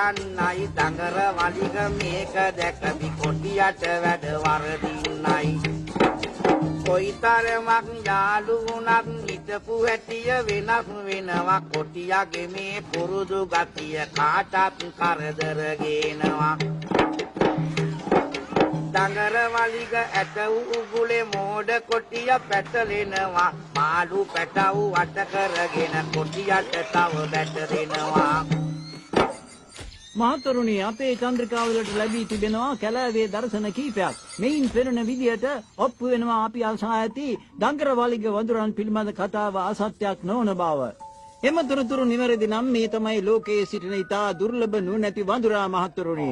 කරන්නයි දඟර වලිග මේක දැකපි කොටියට වැඩ වරදින්නයි. කොයිතරමක් යාළු වුණත් හිටපු හැටිය වෙනස් වෙනවා. කොටියගේ මේ පුරුදු ගතිය කාටත් කරදර ගේනවා. දඟර වලිග ඇට උගුලේ මෝඩ කොටිය පැටලෙනවා. මාළු පැටව් වට කරගෙන කොටියට තව බැටරෙනවා. මහතෙරුනි, අපේ චන්ද්‍රිකාවලට ලැබී තිබෙනවා කැලෑවේ දර්ශන කීපයක්. මෙයින් පෙනෙන විදියට ඔප්පු වෙනවා අපි අසා ඇති දඟර වලිග වඳුරන් පිළිබඳ කතාව අසත්‍යයක් නොවන බව. එම තොරතුරු නිවැරදි නම් මේ තමයි ලෝකයේ සිටින ඉතා දුර්ලභ නුවණැති වඳුරා මහතෙරුනි.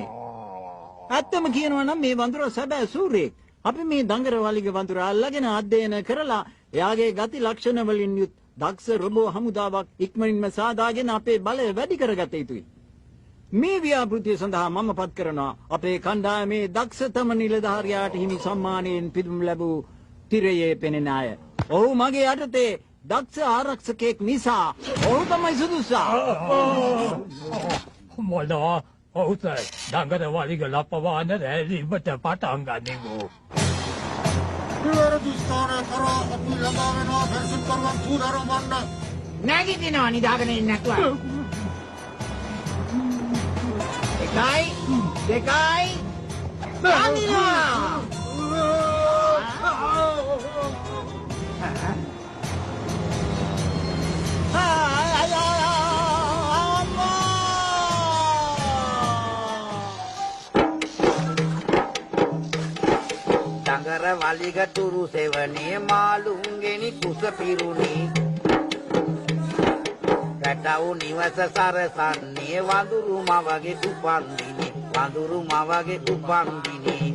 ඇත්තම කියනවා නම් මේ වඳුරා සැබෑ සූරයෙක්. අපි මේ දඟර වලිග වඳුරා අල්ලගෙන අධ්‍යයන කරලා එයාගේ ගති ලක්ෂණ වලින් යුත් දක්ෂ රොබෝ හමුදාවක් ඉක්මනින්ම සාදාගෙන අපේ බලය වැඩි කරගත යුතුයි. මේ ව්‍යාපෘතිය සඳහා මම පත් කරනවා අපේ කණ්ඩායමේ දක්ෂතම නිලධාරියාට හිමි සම්මානයෙන් පිදුම් ලැබූ තිරයේ පෙනෙන අය. ඔහු මගේ යටතේ දක්ෂ ආරක්ෂකයෙක් නිසා ඔහු තමයි සුදුස්සා. මොනවා? ඔව් සර්, දඟර වලිග ලපවාන රැලීමට පටන් ගනිමු. නිවැරදි ස්ථානය කරා අපි ළඟා වෙනවා. පෙරසුම්කරුවන් සූදානම් වන්න. නැගිටිනවා නිදාගෙන ඉන්න නැතුව. 1 2 අනිනවා. දඟර වලිග තුරු සෙවනේ මාළුන්ගෙනි කුස පිරුණේ. පැටව් නිවස සරසන්නේ වඳුරු මවගේ උපන්දිනේ. වඳුරු මවගේ උපන්දිනේ.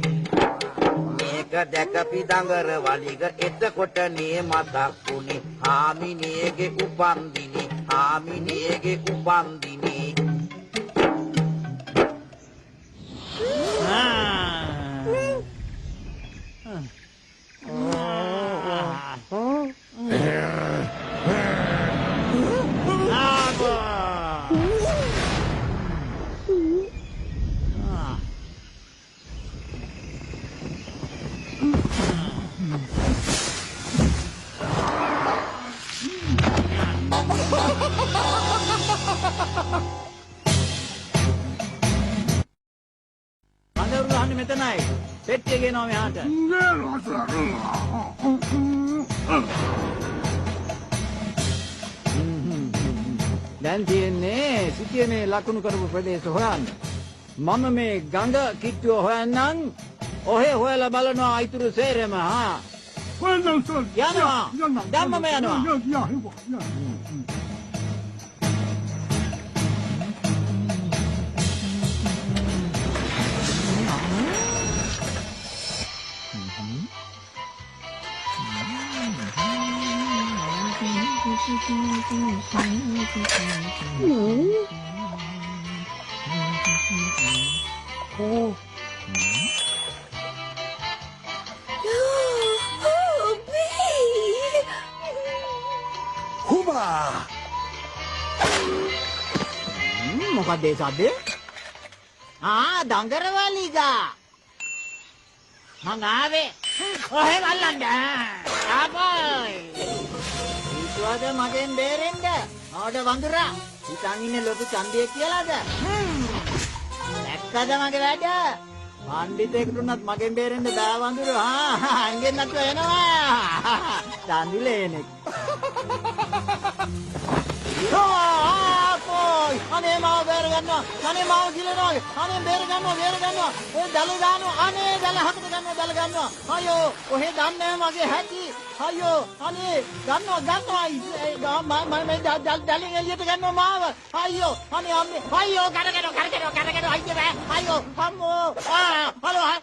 මේක දැකපි දඟර වලිග එතකොට නේ මතක් වුණේ හාමිනේගේ උපන්දිනේ. හාමිනේගේ උපන්දිනේ. වඳුරු ගහන්නේ මෙතනයි. පෙට්ටිය ගේනවා මෙහාට. දැන් තියෙන්නේ සිටියේ ලකුණු කරපු ප්‍රදේශ හොයන්න. මම මේ ගඟ කිට්ටුව හොයන්නම්. ඔහෙ හොයලා බලනවා ඉතුරු සේරම. හා හොයන්නම් සර්. යනවා. දැම්මම යනවා. මොකක්ද ඒ සද්දේ? ආ දඟර වලිගා. මං ආවේ ඔහෙ වල්ලන්න. ආපෝයි. හිතුවද මගෙන් බේරෙන්න? මෝඩ වඳුරා. හිතන් ඉන්නේ ලොකු චන්දියෙක් කියලාද? දැක්කද මගේ වැඩ? පණ්ඩිතයෙකුට උනත් මගෙන් බේරෙන්න බෑ වඳුරා. හා ඇඟෙන් නැතුව එනවා. චන්දිලේනෙක්. ආපෝයි. අනේ මාව බේර ගන්නවා. අනේ මාව ගිලනවා. අනේ බේර ගන්නවා බේර ගන්නවා. ඔය දල දානවා. අනේ දල හතර ගන්නවා දල ගන්නවා. අයියෝ ඔහෙ දන්නේ මගේ හැටි. අයියෝ අනේ ගන්නවා ගන්නවා. මම මේ දලින් එළියට ගන්නවා මාව. අයියෝ අනේ අම්මේ. අයියෝ කරගෙන කරගෙන කරගෙන අයියෝ බෑ. අයියෝ අම්මෝ. ආ හලෝ ආ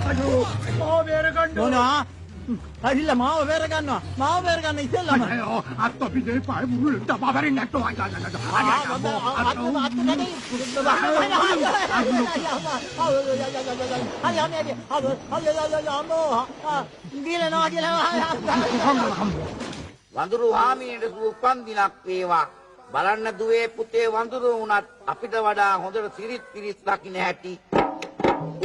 අයියෝ මාව බේර ගන්න. මොනවා? ඇවිල්ලා මාව බේර ගන්නවා. මාව බේර ගන්න ඉස්සෙල්ලාම. අයියෝ අත් අපිට පාය මුරුල් තමා බැරි නැට්ටෝ. වඳුරු හාමිනේට සුබ උපන්දිනක් වේවා. බලන්න දුවේ පුතේ වඳුරු වුණත් අපිට වඩා හොඳට සිරිත් පිරිත් දකින්න හැටි.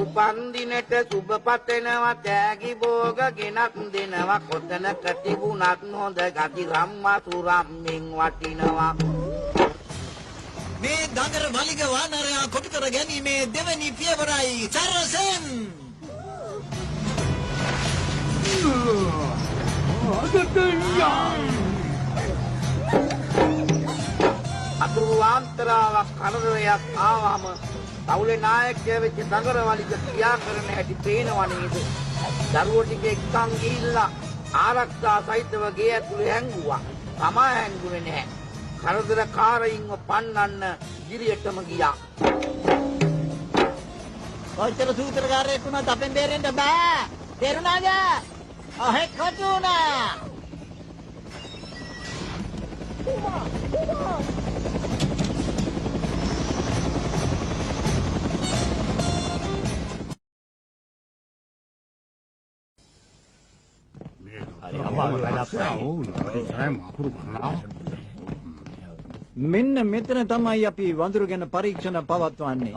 උපන්දිනට සුබ පතනවා, තෑගි භෝග ගෙනත් දෙනවා, කොතනක තිබුණත් හොඳ ගති රම්මසුරම් මෙන් වටිනවා. මේ දඟර වලිග වානරයා කොටු කර ගැනීමේ දෙවැනි පියවරයි සරසෙන්. අතුරු වාන්තරාවක් කරදරයක් ආවම පවුලේ නායකයා වෙච්ච දඟර වලිග ක්‍රියා කරන හැටි පේනවා නේද? දරුවෝ ටික එක්කන් ගිහිල්ලා ආරක්ෂා සහිතව ගේ ඇතුලේ හැංගුවා. තමා හැංගුනේ නැහැ. කරදරකාරයින්ව පන්නන්න ඉදිරියටම ගියා. ඔච්චර සූත්‍රකාරයෙක් වුණත් අපෙන් බේරෙන්න බෑ. තේරුණාද? අහෙ කොටු වුණා. හරි අමාරු වැඩක්. මෙන්න මෙතන තමයි අපි වඳුරු ගැන පරීක්ෂණ පවත්වන්නේ.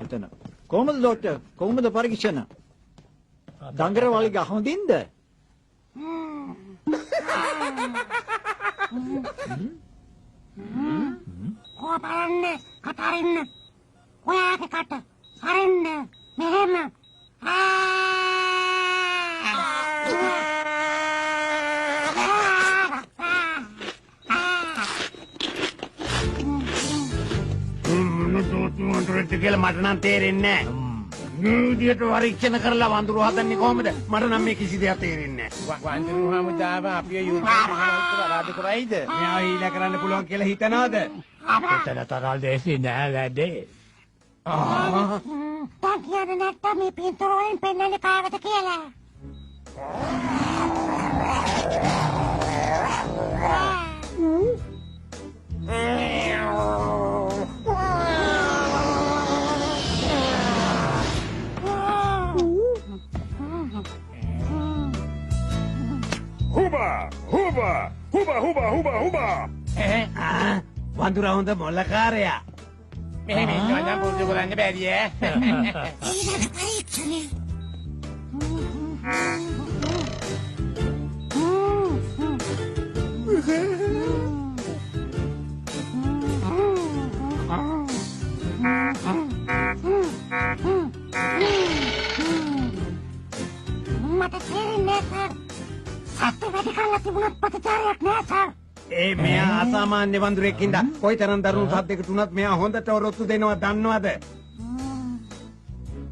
එතන. කොහොමද ඩොක්ටර්? කොහොමද පරීක්ෂණ? දඟර වලිග හොඳින්ද? කෝ බලන්න කතරින්න. ඔයාගේ කට අරින්න මෙහෙම. වඳුරෙක්ද කියලා මට නම් තේරෙන්නේ නැහැ. මේ විදියට පරීක්ෂණ කරලා වඳුරු හදන්නේ කොහොමද? මට නම් මේ කිසි දෙයක් තේරෙන්නේ නැහැ. වඳුරු හමුදාව අපිව යුද්ධයට පරාද කරයිද? මෙයා හීලා කරන්න පුළුවන් කියලා හිතනවද? එතන තරම් ලේසි නෑ වැඩේ. දැන් කියන්නේ නැත්තම් මේ පින්තූර වලින් පෙන්වන්නේ කාවද කියලා. හුබා හුබා හුබා හුබා හුබා හුබා. ඈ වඳුරා හොඳ මොළකාරයා. මෙහෙම ඉන්නවා නම් පුරුදු කරන්න බැරි ඈ. ඊළඟ පරීක්ෂණය. මට තේරෙන්නේ සර්. සත්තු වැඩි කරලා තිබුණත් ප්‍රතිචාරයක් නෑ සර්. ඒ මෙයා අසාමාන්‍ය වඳුරෙක් හින්දා කොයිතරම් දරුණු සද්දයකට උනත් මෙයා හොඳට ඔරොත්තු දෙනවා දන්නවද?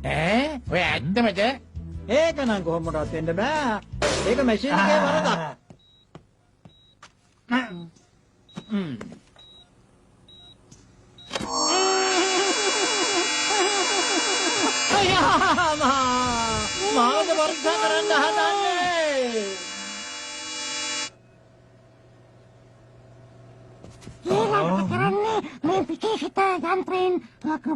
ඈ ඔය ඇත්තමද? ඒක නම් කොහොමදවත් වෙන්න බෑ. ඒක මැෂින් එකේ වරදක්. අයියා මාවද පරීක්ෂා කරන්න හදන්නේ? ඊළඟට කරන්නේ මේ විශේෂිත යන්ත්‍රයෙන්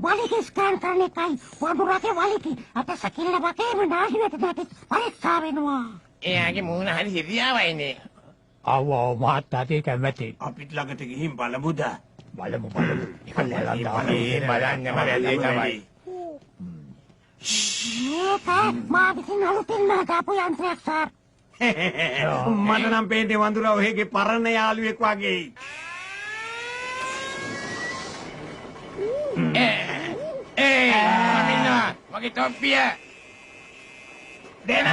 වලිග ස්කෑන් කරන එකයි. වඳුරාගේ වලිග අත සැකිල්ල වගේම නාහි වැටෙන පරීක්ෂා වෙනවා. එයාගේ මූණ හරි හිරියාවයිනේ. ආව් ආව් මාත් හරි කැමැති. අපිත් ළඟට ගිහින් බලමුද? බලමු බලමු. එක බලන්න ඒ බලන්නම වැඩේ තමයි. මේක මා විසින් අලුතින්ම හදාපු යන්ත්‍රයක් සර්. මට නම් පේන්නේ වඳුරා ඔහෙගේ පරණ යාළුවෙක් වගේ. ඒ මම මගේ තොප්පිය දෙන.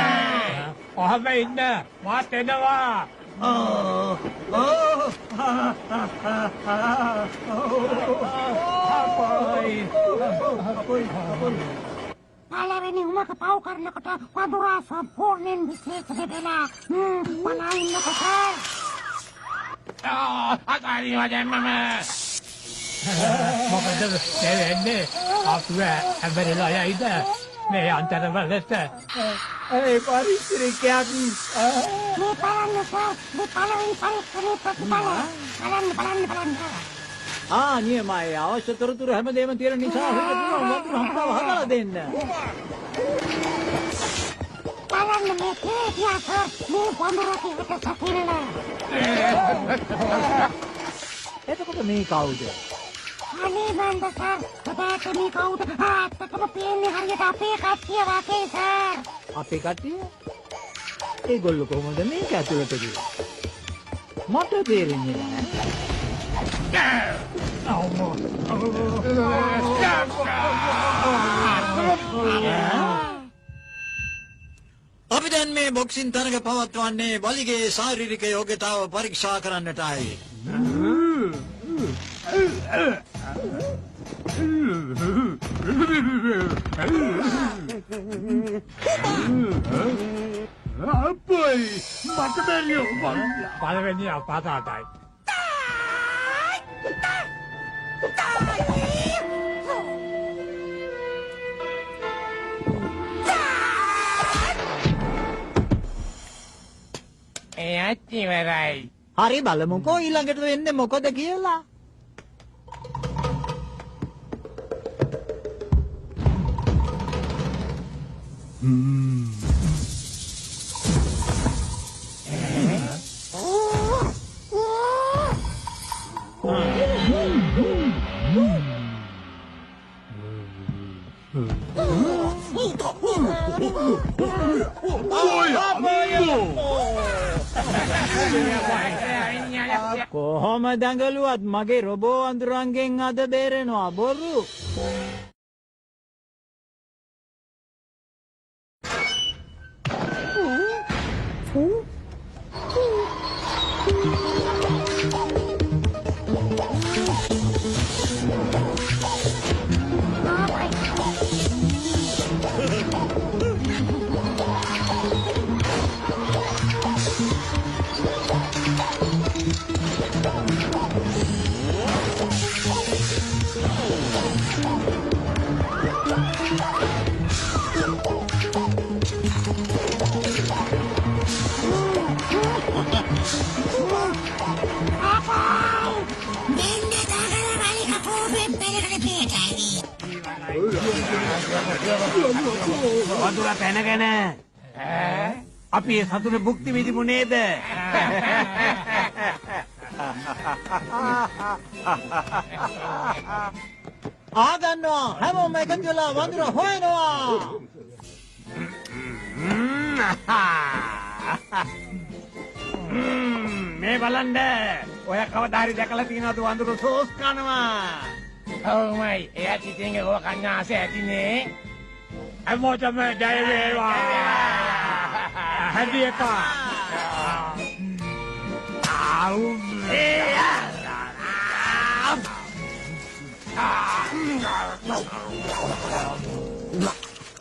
ඔහම ඉන්න මාත් එනවා. පළවෙනි උමක පව් කරනකොට වඳුරා සම්පූර්ණයෙන් විශ්ලේෂණය වෙලා බලා ඉන්නකොට අතාරිනවා දැන් මම. මොකද මේ වෙන්නේ? අපිව ඇඹරිලා යයිද මේ අන්තරවලට? ඒ පරිසරයක්. මේ බලන්න සර්, මේ පළවෙනි පරීක්ෂණයේ ප්‍රතිඵල. බලන්න බලන්න බලන්න. ආ නියමයි. අවශ්‍ය තොරතුරු හැමදේම තියෙන නිසා අපිට පුළුවන් වඳුරු හමුදාව හදලා දෙන්න. බලන්න මේ තේජියා සර්, මේ වඳුරගේ ඇට සැකිල්ල. එතකොට මේ කවුද? අනේ මන්ද සර්, හැබැයි මේ කවුද? ඇත්තටම පේන්නේ හරියට අපේ කට්ටිය වගේ සර්. අපේ කට්ටිය? ඒගොල්ලෝ කොහොමද මේක ඇතුළට ගියේ? මට තේරෙන්නේ නෑ. අපි දැන් මේ බොක්සින් තරඟ පවත්වන්නේ වලිගේ ශාරීරික යෝග්‍යතාව පරීක්ෂා කරන්නටයි. අපොයි මට බැරියෝ බං. පළවෙනි අපතටයි. එයත් ඉවරයි. හරි බලමුකෝ ඊළඟට වෙන්නේ මොකද කියලා. කොහොම දඟලුවත් මගේ රොබෝ අඳුරන්ගෙන් අද බේරෙනවා බොරු. වඳුරා පැනගෙන අපි ඒ සතුන භුක්ති විඳිමු නේද? ආගන්නවා හැමෝම එකතු වෙලා වඳුර හොයනවා. මේ බලන්න, ඔය කවදා හරි දැකලා තියෙනවද වඳුරු සෝස් කනවා? ඔව්මයි, එයාත් ඉතින් ඒක කන්න ආස ඇතිනේ. හැමෝටම ජය වේවා. හැදි එක.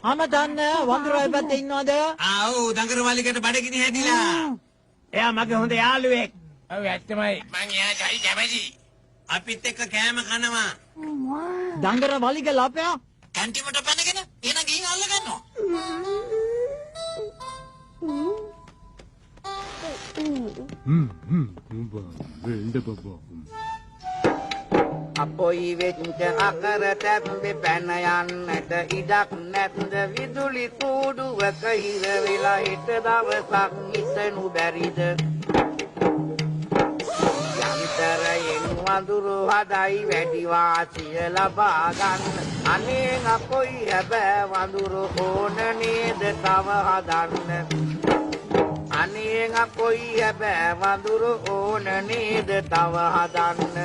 අමතන්න වඳුරා පැත්තේ ඉන්නවද? ආ ඔව්, දඟර වලිගට බඩගිනි හැදිලා. එයා මගේ හොඳ යාළුවෙක්. ඔව් ඇත්තමයි. මං එයාට හරි කැමතියි. අපිත් එක්ක කෑම කනවා. දඟර වලිග ලපයා කැන්ටිමට පැනගෙන එන ගිහින් අල්ල ගන්නවා. අපොයි වෙච්ච අකර තැම්බේ පැන යන්නට ඉඩක් නැත්ද? විදුලි කූඩුවක හිර වෙලා හෙට දවසක් හිතනු බැරිද? යන්තරයෙන් වඳුරු හදයි වැඩි වාසිය ලබා ගන්න. අනේ අපොයි හැබෑ වඳුරු ඕන නේද තව හදන්න? අනේ අපොයි හැබෑ වඳුරු ඕන නේද තව හදන්න?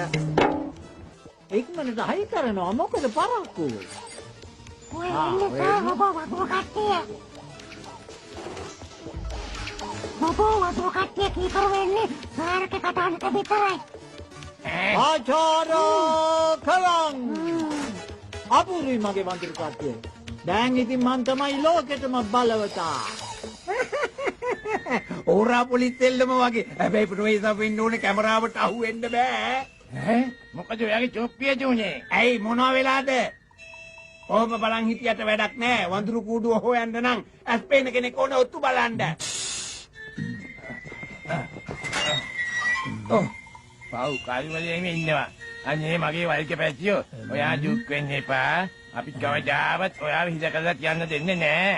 ඉක්මනට හයි කරනවා, මොකද පරක්කු. ඔය ඉන්නේ සර් රොබෝ වඳුරු කට්ටිය. රොබෝ වඳුරු කට්ටිය කීකරු වෙන්නේ සාරක කටහඬට විතරයි. ආචාර කලං. අපුරුයි මගේ වඳුරු කට්ටිය. දැන් ඉතින් මං තමයි ලෝකෙටම බලවතා. ඕරා පොලිස් එල්ලම වගේ. හැබැයි ප්‍රවේශ වෙන්න ඕනේ කැමරාවට අහු වෙන්න බෑ. ඈ මොකද ඔයාගේ චොප්පිය දුන්නේ? ඇයි මොනවා වෙලාද? ඔහොම බලන් හිටියට වැඩක් නෑ. වඳුරු කූඩුව හොයන්න නම් ඇස් පේන කෙනෙක් ඕන ඔත්තු බලන්න. ඔව්. පව් කාරිවලේ ඉන්නවා. අනේ මගේ වල්ක පැච්චියෝ ඔයා දුක් වෙන්න එපා. අපි කවදාවත් ඔයාව හිර කරලා තියන්න දෙන්නේ නෑ.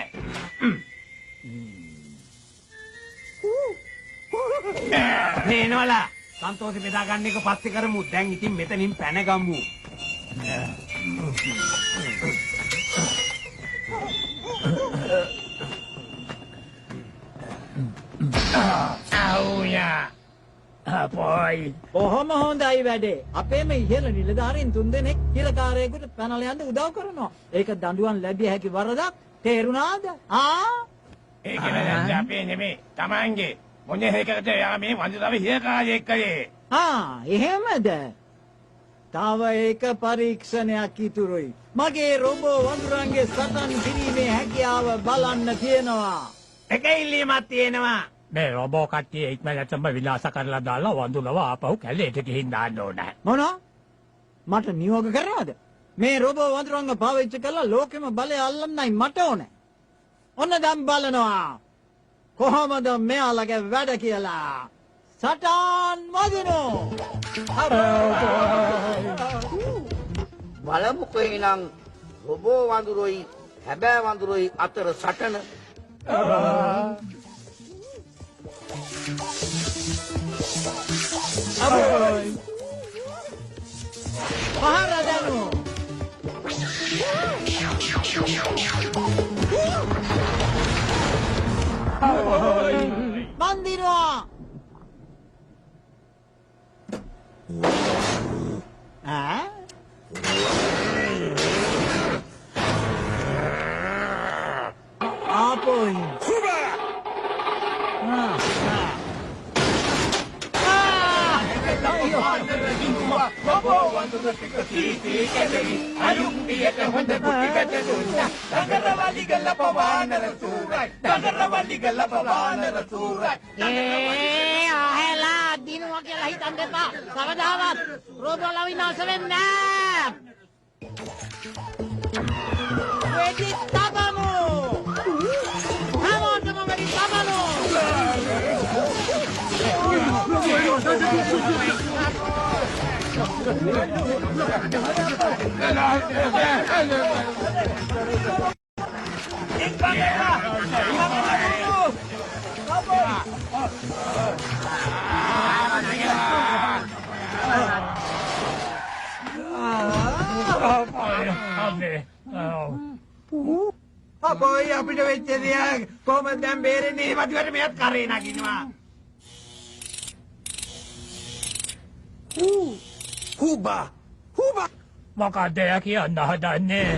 නේ නෝලා සන්තෝෂෙ බෙදා ගන්න එක පස්සේ කරමු. දැන් ඉතින් මෙතනින් පැන ගමු. අවුයා අපොයි කොහොම හොඳයි වැඩේ. අපේම ඉහළ නිලධාරීන් තුන්දෙනෙක් හිරකාරයෙකුට පැනලා යන්න උදව් කරනවා. ඒක දඬුවම් ලැබිය හැකි වරදක්. තේරුණාද? ආ ඒක වැරද්ද අපේ නෙමෙයි තමන්ගේ. මොන හේකකට එයා මේ වඳුරව හිරකාරයෙක් කළේ. ආ එහෙමද? තව එක පරීක්ෂණයක් ඉතුරුයි. මගේ රොබෝ වඳුරන්ගේ සටන් කිරීමේ හැකියාව බලන්න තියෙනවා. එක ඉල්ලීමක් තියෙනවා. මේ රොබෝ කට්ටිය ඉක්මනටම විනාශ කරලා දාලා වඳුරව ආපහු කැලේට ගිහින් දාන්න ඕන. මොනවා? මට නියෝග කරනවද? මේ රොබෝ වඳුරන්ව පාවිච්චි කරලා ලෝකෙම බලය අල්ලන්නයි මට ඕනේ. ඔන්න දැන් බලනවා කොහොමද මෙයාලගේ වැඩ කියලා. සටන් වදිනෝ. බලමුකෝ එහෙනම් රොබෝ වඳුරොයි හැබෑ වඳුරොයි අතර සටන. පහර දනු. මන් දිනුවා. ඈ ආපොයි. ඒ ආහෙලා දිනුවා කියලා හිතන්න එපා. කවදාවත් රෝබෝලා විනාශ වෙන්නේ නෑ. වෙඩි තබමු. හැමෝටම වෙඩි තබමු. අපොයි අපිට වෙච්ච දෙයක් කොහොමද දැන් බේරෙන්නේ? වදිවට මෙයත් කරේ නගිනවා. හුබා හුබා මොකක්ද එයා කියන්න හදන්නේ?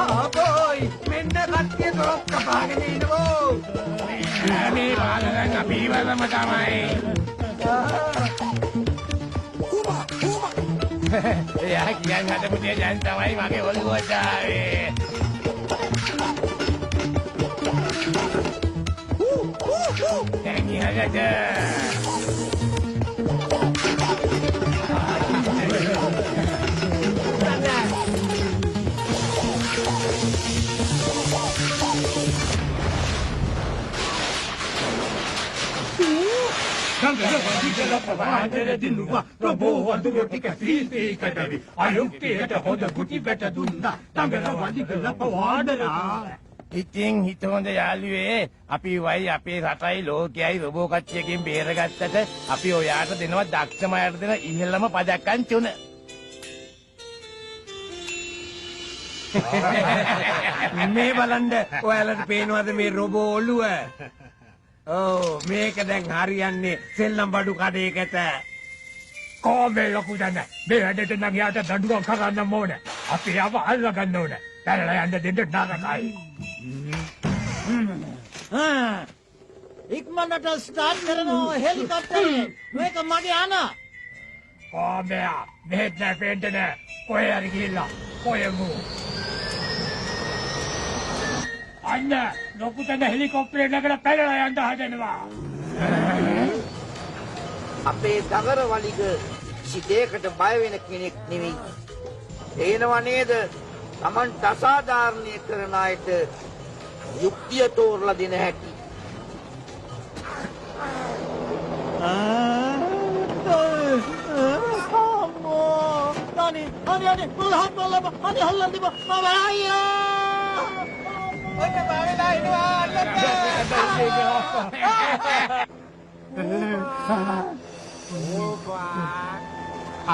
අපොයි මෙන්න කට්ටිය දොරක් කපාගෙන ඉනවෝ. මේ බාලන් අපි ඉවරම තමයි. හුබා හුබා එයා කියන්න හදපු දේ දැන් තමයි මගේ ඔළුවට ආවේ. දැන් ඉහළට. රොබෝ වඳුරෝ ටික සීසී කඩවි. අයුක්තියට හොඳ ගුටි වැට දුන්නා. දඟල වලිග ලපවානරා. ඉතින් හිත හොඳ යාළුවේ අපි වයි අපේ රටයි ලෝකයයි රොබෝ කට්ටියකින් බේරගත්තට අපි ඔයාට දෙනවා දක්ෂම අයට දෙන ඉහළම පදක්කම් තුන. මේ බලන්න ඔයාලට පේනවද මේ රොබෝ ඔළුව? ඔව් මේක දැන් හරියන්නේ සෙල්ලම් බඩු කඩේකට. කොහොමද ලොකු දන්න මේ වැඩේට නම් එයාට දඬුවම් කරන්න ඕන. අපි එයාව අල්ලගන්න ඕන. පැනලා යන්න දෙන්න නරකයි. ඉක්මනට ස්ටාර්ට් කරනවා හෙලිකොප්ටරේ. මේක මගේ අන. කොහොමද මෙහෙත් නෑ පේන්න නෑ. කොහේ හරි ගිහිල්ලා කොහෙමු. අන්න ලොකු තැන හෙලිකොප්ටරේ නැගලා පැනලා යන්න හදනවා. අපේ දඟර වලිග කිසි දෙයකට බය වෙන කෙනෙක් නෙවෙයි. පේනවා නේද? Tamanට අසාධාරණීය කරන අයට යුක්තිය තෝරලා දෙන හැටි. අම්මෝ අනේ අනේ අනේ බලහන් බලන්න අනේ හල්ලන්න එපා මම අයියා ඔන්න බාවෙලා එනවා අල්ලන්න.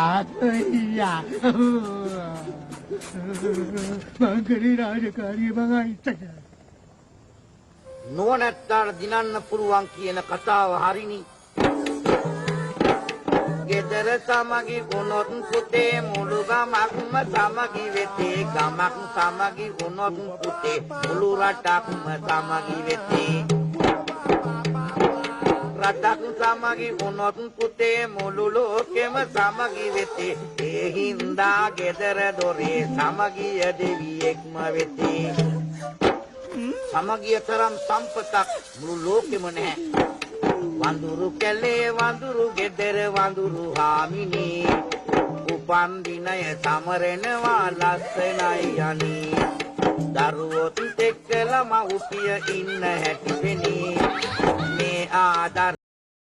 ආත්මయ్యා මං කරේ රාජකාරිය මං අයිත්තක. නුවණැත්තාට දිනන්න පුළුවන් කියන කතාව හරිනි. ගෙදර සමගි වුණොත් පුතේ මුළු ගමක්ම සමගි වෙතේ. ගමක් සමගි වුණොත් පුතේ මුළු රටක්ම සමගි වෙතේ. රටක් සමගි වුණොත් පුතේ මුළු ලෝකෙම සමගි වෙතේ. ඒ හින්දා ගෙදර දොරේ සමගිය දෙවියෙක්ම වෙතේ. සමගිය තරම් සම්පතක් මුළු ලෝකෙම නැහැ. වඳුරු කැලේ වඳුරු ගෙදර වඳුරු හාමිනේ උපන් දිනය සමරනවා ලස්සනයි අනේ. දරුවොත් එක්කලා මව්පිය ඉන්න හැටි පෙනේ. මේ ආදර